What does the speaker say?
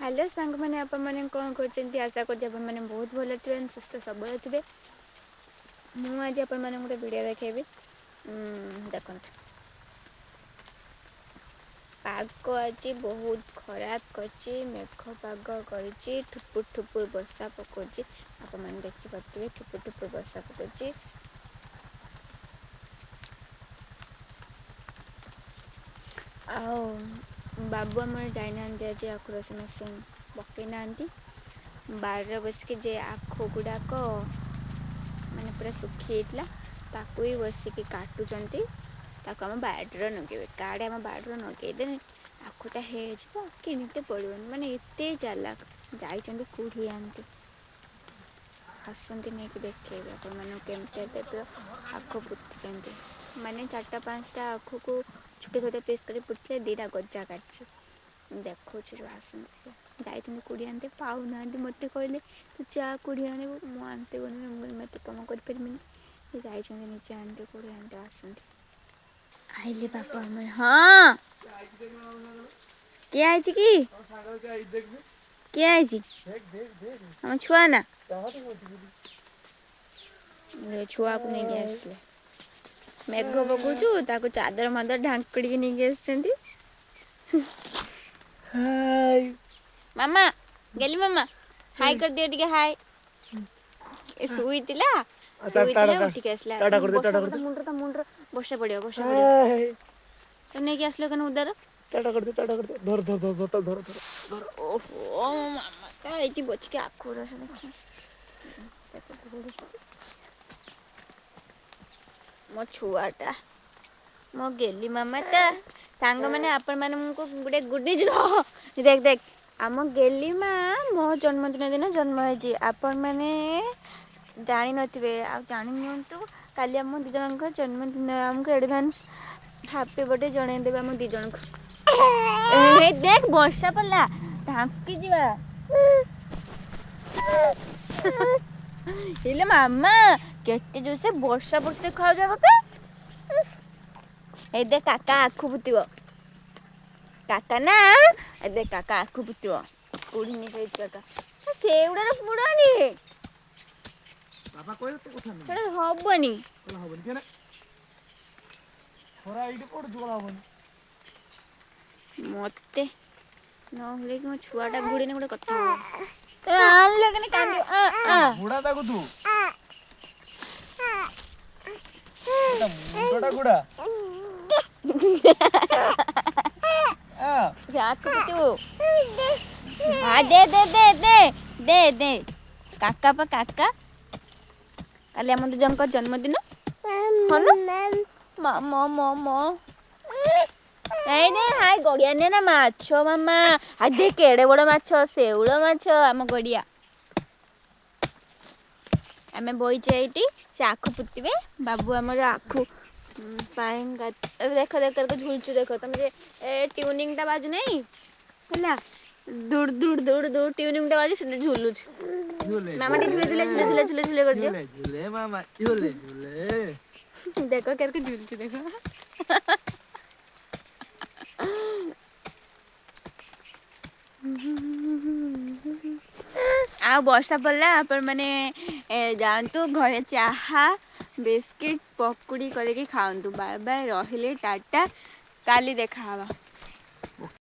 Hello ସାଙ୍ଗମାନେ, ଆପଣମାନେ କ'ଣ କରୁଛନ୍ତି? ଆଶା କରୁଛି ଆପଣମାନେ ବହୁତ ଭଲ ଥିବେ, ସୁସ୍ଥ ସବଳ ଥିବେ। ମୁଁ ଆଜି ଆପଣମାନଙ୍କୁ ଗୋଟେ ଭିଡ଼ିଓ ଦେଖେଇବି। ଦେଖନ୍ତୁ, ପାଗ ଆଜି ବହୁତ ଖରାପ କରିଛି, ମେଘ ପାଗ କରିଛି, ଠୁପୁର ଠୁପୁର ବର୍ଷା ପକାଉଛି। ଆପଣମାନେ ଦେଖିପାରୁଥିବେ, ଠୁପୁର ଠୁପୁର ବର୍ଷା ପକାଉଛି। ଆଉ ବାବୁ ଆମର ଯାଇନାହାନ୍ତି ଆଜି, ଆଖୁ ରସ ମେସିନ୍ ପକେଇ ନାହାନ୍ତି। ବାଡ଼ିରେ ବସିକି ଯେ ଆଖୁ ଗୁଡ଼ାକ ମାନେ ପୁରା ଶୁଖି ଯାଇଥିଲା, ତାକୁ ବି ବସିକି କାଟୁଛନ୍ତି। ତାକୁ ଆମ ବାଡ଼ିରେ ନଗେଇବେ। କାର୍ଡ଼ ଆମ ବାଡ଼ିରେ ନଗେଇଦେଲେ ଆଖୁଟା ହେଇଯିବ, କିଣିତେ ପଡ଼ିବନି। ମାନେ ଏତେ ଚାଲାକ। ଯାଇଛନ୍ତି କୁଢ଼ି ଆଣିତେ, ଆସନ୍ତି ନେଇକି ଦେଖେଇବେ ଆପଣମାନଙ୍କୁ କେମିତି ଟାଇପ୍ର ଆଖୁ ପୋତିଛନ୍ତି। ମାନେ ଚାରିଟା ପାଞ୍ଚଟା ଆଖୁକୁ ଛୋଟ ଛୋଟ ପିସ୍ କରି ପୋତିଥିଲେ, ଦୁଇଟା ଗଜା କାଟିଛି। ଦେଖାଉଛି ଯେଉଁ ଆସନ୍ତି। ସେ ଯାଇଛନ୍ତି କୁଢ଼ି ଆଣିତେ, ପାଉନାହାନ୍ତି। ମୋତେ କହିଲେ ତୁ ଯା କୁଢ଼ି ଆଣିବୁ, ମୁଁ ଆଣିତେ ଗଲିନି। ମୁଁ କହିଲି ମୁଁ ଏତେ କାମ କରିପାରିବିନି। ସେ ଯାଇଛନ୍ତି ନିଜେ ଆଣିତେ, କୁଢ଼ି ଆଣିତେ ଆସନ୍ତି। ଆଇଲେ ବାପା ଆମର। ହଁ, କିଏ ଆଇଛି କି? କିଏ ଆଇଛି? ଆମ ଛୁଆ ନା, ଛୁଆକୁ ନେଇକି ଆସିଲେ। ମେଘ ପକଉଛୁ, ତାକୁ ଚାଦର ମାଦର ଢାଙ୍କୁଡ଼ିକି ନେଇକି ଆସିଛନ୍ତି। ମାମା, ଗେଲି ମାମା, ହାଇ କରିଦିଅ ଟିକେ, ହାଇ। ଶୋଇଥିଲା ଶୋଇଥିଲା, ଉଠିକି ଆସିଲା। ମୁଣ୍ଡରେ ତା ମୁଣ୍ଡରେ ବର୍ଷା ପଡ଼ିବ, ବର୍ଷା ପଡ଼ିବ। ତ ନେଇକି ଆସିଲ କେନ ଉଦାର? ଟାଟା କରିଦେ, ଟାଟା କରିଦେ। ଧର ଧର ଧର ଧର ଧର ଧର। ଓହୋ, ମାମା ତା ଏଇଠି ବସିକି ଆଖୁ ରସ ଦେଖ। ମୋ ଛୁଆଟା, ମୋ ଗେଲି ମାମା ତା। ସାଙ୍ଗମାନେ, ଆପଣମାନଙ୍କୁ ଗୋଟେ ଗୁଡ୍ ନ୍ୟୁଜ୍। ଦେଖ ଦେଖ, ଆମ ଗେଲି ମା ମୋ ଜନ୍ମଦିନ ଦିନ ଜନ୍ମ ହେଇଛି। ଆପଣମାନେ ଜାଣିନଥିବେ, ଆଉ ଜାଣି ନିଅନ୍ତୁ, କାଲି ଆମ ଦୁଇ ଜଣଙ୍କ ଜନ୍ମଦିନ। ଆମକୁ ଆଡ଼ଭାନ୍ସ ହାପି ବର୍ଥଡେ ଜଣେଇଦେବେ ଆମ ଦୁଇ ଜଣଙ୍କୁ। ଏ ଦେଖ, ବର୍ଷା ପଡ଼ିଲା, ଢାଙ୍କି ଯିବା। ହେଲେ ମାମା, କେତେ ଜୋରସେ ବର୍ଷା ପଡ଼ୁଛି ଦେଖାଯାଉଛି ତତେ? ଏ ଦେଖ, କାକା ଆଖୁ ପୁତିବ କାକା ନା। ଏ ଦେଖ, କାକା ଆଖୁ ପୁତିବ, କୁଢ଼ି ନେଇକି ହେଇଛି କାକା। ସେଗୁଡ଼ାର ପୁଡ଼ନି। ବାବା କହିଲେ ତୋ କଥା ନୁହେଁ। ସେଟା ହବନି। ହବନି କେନେ? ଖରା ଏଇଠି ପଡୁଛୁ, କଣ ହବନି? ମତେ ନ ଘୁଡ଼େଇକି ମୋ ଛୁଆଟା ଘୁଡ଼େଇନି ଗୋଟେ କଥା ହବ। ଆଣିଲେ କେନେ କାନ୍ଦିବ? ଘୁଡ଼ା ତାକୁ ତୁ, ମୁଣ୍ଡଟା ଘୁଡ଼ା। ଆଖୁ ପୁତିବୁ? ହଁ, ଦେ ଦେ ଦେ ଦେ ଦେ ଦେ। କାକା ପା କାକା। କାଲି ଆମ ଦୁଇ ଜଣଙ୍କ ଜନ୍ମଦିନ। ହଁ ନା ମ ମ ମ ନାଇଁ ନାଇଁ। ହାଇ ଗଡ଼ିଆ ନେ ନା ମାଛ ମାମା। ଆଉ ଦେ, କେଡ଼େ ବଡ଼ ମାଛ, ଶେଉଳ ମାଛ ଆମ ଗଡ଼ିଆ। ଆମେ ବଇଛେ ଏଇଠି, ସେ ଆଖୁ ପୁତିବେ ବାବୁ ଆମର। ଆଖୁ ପାଇଁ ଦେଖ ଦେଖ, ଝୁଲୁଛୁ ଦେଖ। ତମେ ଯେ ଏ ଟ୍ୟୁନିଂଟା ବାଜୁ ନାହିଁ ହେଲା, ଦୁଡ଼ ଦୁଡ଼ ଦୁଡ଼ ଦୁଡ଼ ଟ୍ୟୁନିଂଟା ବାଜୁ, ସେମିତି ଝୁଲୁଛୁ। ମାମା ଟିକେ ଝୁଲେ ଝୁଲେ ଝୁଲେ ଝୁଲେ ଝୁଲେ ଝୁଲେ କରିଦିଅ। ଝୁଲେ ମାମା, ଝୁଲେ ଝୁଲେ। ଦେଖ କେରକୁ ଝୁଲୁଛୁ ଦେଖ। ଆଉ ବର୍ଷା ପଡ଼ିଲା, ଆପଣମାନେ ଯାଆନ୍ତୁ ଘରେ, ଚାହା ବିସ୍କିଟ୍ ପକୁଡ଼ି କରିକି ଖାଆନ୍ତୁ। ବାଏ ବାଏ, ରହିଲେ, ଟାଟା, କାଲି ଦେଖାହେବା।